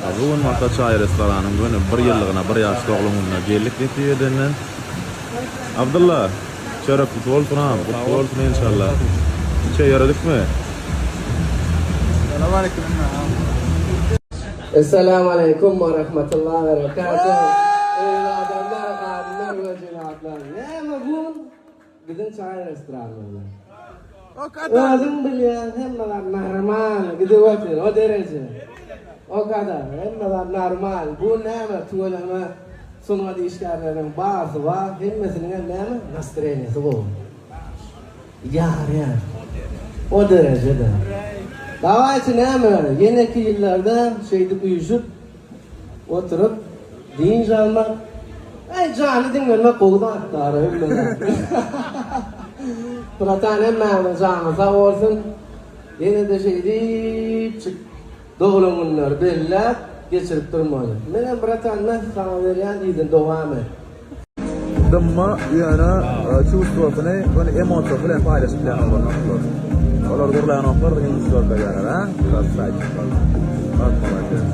Bu gün bolsa çaý restoranyň göni bir ýyllygyna bir ýaş doglan gününe geldik nesip edenden. Abdylla, çöreklisi bolsun agam, gutly bolsun enşalla. Üçe ýöredikmi? Essalamualeýkum we rahmetullah we berekatuh. Eziz adamlar, hanymlar we jenaplar. Näme bu? Biziň çaý restoranymyzda. Özüň bilýän hemme zat normal gidip otyr o dereje. O kadar hemme zat normal. Bu näme tüweleme sungat işgärleriniň barsy bar hemmesiniň hem näme nastreniýasy gowy. Ýarýar. O derejede. Dawaýçy näme ýeneki ýyllarda şeýdip üýşüp Oturyp dynç almak, äý jany diňlemek gowy zat dara hemme zat. Bratan hemmäňiziň janyňyz sag bolsun. Ýene-de şeýdipjik doglan günleri belläp geçirip durmaly. Menem bratan meh saňa berýän diýdim dowam et. Dymma ýöne çувствоsyny göni emosiýasy bilen paýlaşyp bilýän oglanlar şular. Olar gürlänoklar diňe iş görkezýärler a. Krassaçikler. Bak malades.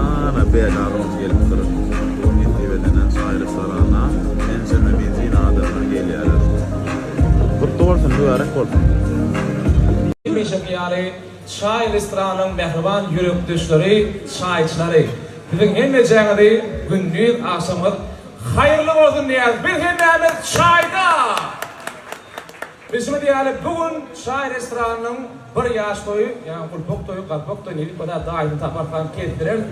Ana Bela Ron gelipdir. Bu nesip edene çaý restorana ençeme benzin adamlar gelýärler. Gutly bolsun mübärek bolsun. Hemişeki ýaly Çaý restoranyň mähriban ýürekdeşleri, çaýçylary! Siziň hemmejäňizi gündiz agşamyňyz haýyrly bolsun diýýäris. Biz hemmämiz çaýda! Bilşiňiz ýaly, bu gün Çaý restoranynyň bir ýaş toýy, ýagny gulpak toýy, galpak toýy, nesip bolsa daýyny taparsaň kesdireris.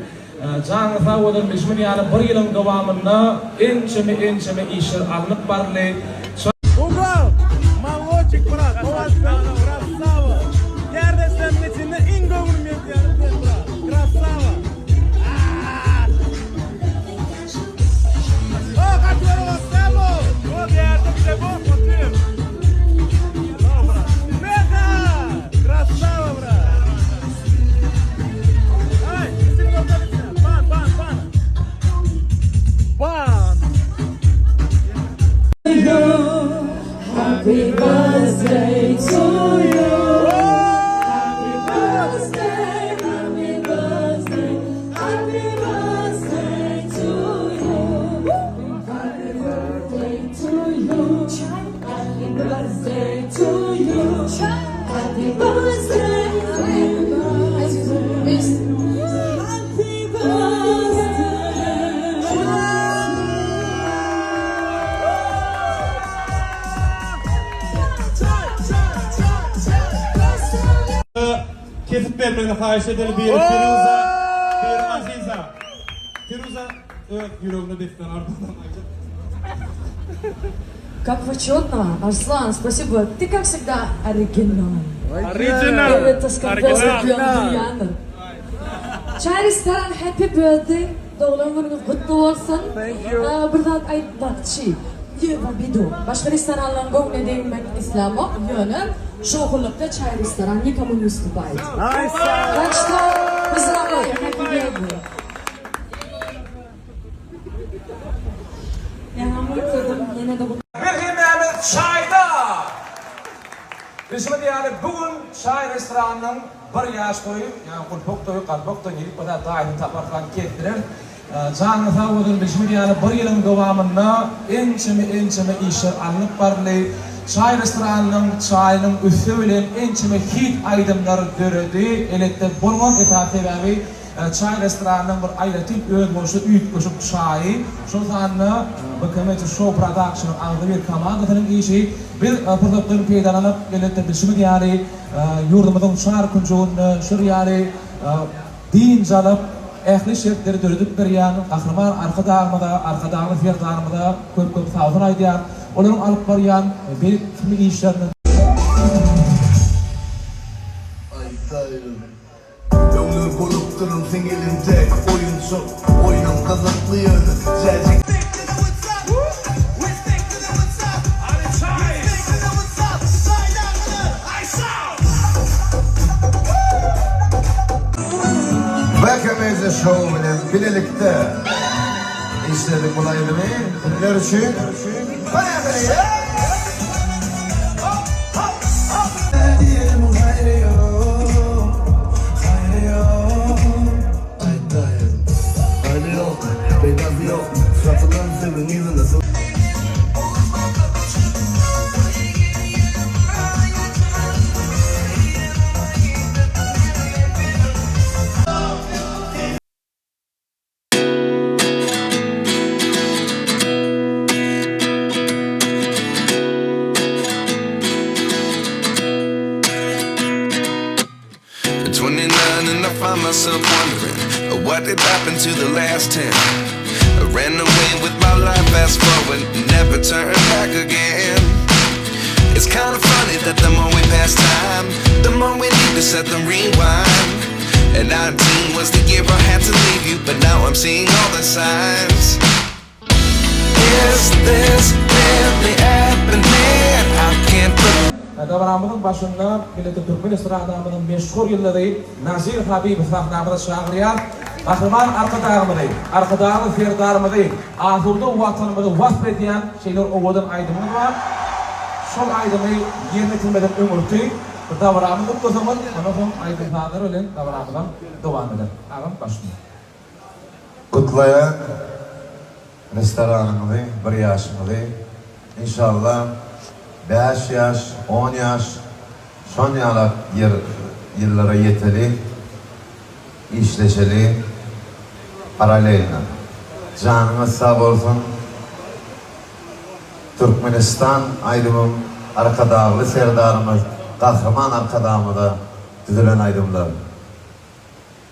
Janyňyz sag bolsun, bilşimiz ýaly bir ýylyň dowamynda ençeme-ençeme işler alnyp baryldy. Ural! Molodçik brat, krassawa! Kärdeşlerimiň içinde iň göwnüm ýetýäni sen brat! Krassawa! O gaty bir däl bu! O bärde bize bok otyr! Meha! Krassawa brat! Aý, içini görkez içine! Ban, ban, ban! Ban! Happy birthday to you. Happy birthday, happy birthday, happy birthday to you. Happy birthday to you. Happy birthday to you. Happy birthday, happy birthday. Kesip bermegini haýyş edeli biri Firuza biri Aziza Firuza öz ýüregine beslen arzuwlaryny aýdyp. Как почетно, Arslan, спасибо, ты как всегда оригинал. Original. Elbetde skandal duýandyr. Çaý restoran happy birthday. Doglan günüňiz gutly bolsun. Bir zat aýtmakçy. Ýe w obidu. Başga restoranlaryň göwnüne degmek islämok, ýöne şowhunlykda çaý restoran nikomu ne ustupает. Tak što pozdravljaýu, happy birthday. Ýaňam gutladym, ýene-de Biz hemmämiz çaýda! Bilşiňiz ýaly, bu gün Çaý restoranynyň bir ýaş toýy, ýagny gulpak toýy, galpak toýy, nesip bolsa daýyny taparsaň kesdireris. Janyňyz sag bolsun, bilşimiz ýaly bir ýylyň dowamynda ençeme-ençeme işler alnyp baryldy. Çaý restoranynyň çaýynyň üsti bilen ençeme hit aýdymlar döredi. Elbetde, bunuňam esasy sebäbi Çaý restoranynyň bir aýratyn özboluşly üýtgeşik çaýy, şol sanda BKMC Show Production-yň agzybir komandasynyň işi. Biz pursatdan peýdalanyp, elbetde bilşimiz ýaly, ýurdumyzyň çar künjeginde şur ýaly dynç alyp, ähli şertleri döredip berýän Gahryman Arkadagymyza, Arkadagly Serdarymyza köp-köp sagbolsun aýdýarys. Olaryň alyp barýan beýik işleriniň. Aýdaýyn. Öňler bolupdyryn seň eliňdäki oýunjak Oýnam gyzykly ýöne jäjek. BKMZ Show bilen bilelikde işledik bul aýdymy sizler üçin. 29 and I find myself wondering uh, what did happen to the last 10. I ran away with my life, fast forward, never turn back again. It's kind of funny that the more we pass time, the more we need to set the rewind. And 19 was the year I had to leave you, but now I'm seeing all the signs. Is this really happening? I can't believe. Dabaramyzyň başynda milleti türkmen estradamyzyň meşhur ýyldyzy Nazir Habibow sahnamyza çagyrýar. Gahryman Arkadagymyzy, Arkadagly Serdarymyzy, asuda Watanymyzy wasp edýän şeýle bir owadan aýdymyňyz bar. Şol aýdymy ýerine ýetirmeden öňürti bir dabaramyzy gutlasaňyz, ondan soň aýdym-sazlar bilen dabaramyzam dowam eder. Agam başla. Gutlaýan restoranyňyzy bir ýaşyňyzy inşallah bäş ýaş on ýaş şon ýalak ýer ýyllara ýeteli işleşeli paralelno janyňyz sag bolsun Türkmenistan aýdymym Arkadagly Serdarymyz Gahryman Arkadagymyza düzülen aýdymlar.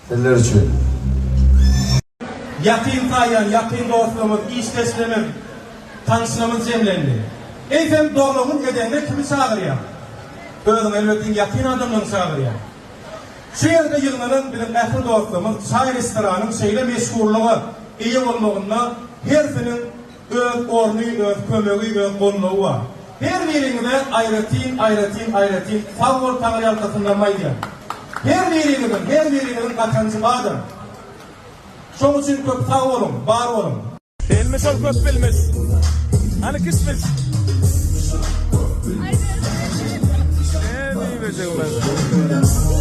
Sizler üçin. Ýakyn saýýan ýakyn dostlarymyz, işdeşlerimiz, tanyşlarymyz jemlendi. Eýsem, doglan gün edende kimi çagyrýaň? Özüň elbetde iň ýakyn adamlaryňy çagyrýaň. Şu ýerde ýygnanan biziň ähli dostlarymyz çaý restoranyň şeýle meşhurlyga eýe bolmagynda hersiniň Öz orny, öz kömegi, öz goldawy bar. Her biriňize aýratyn, aýratyn, aýratyn sag bol Taňryýalkasyndan aýdýan. Her biriňiziň, her biriňiziň gatanjy bardyr. Şoň üçin köp sag boluň, bar boluň. Senmiş ol köp bilmiş. Hany kişmiş. Ne diýmejegim ben.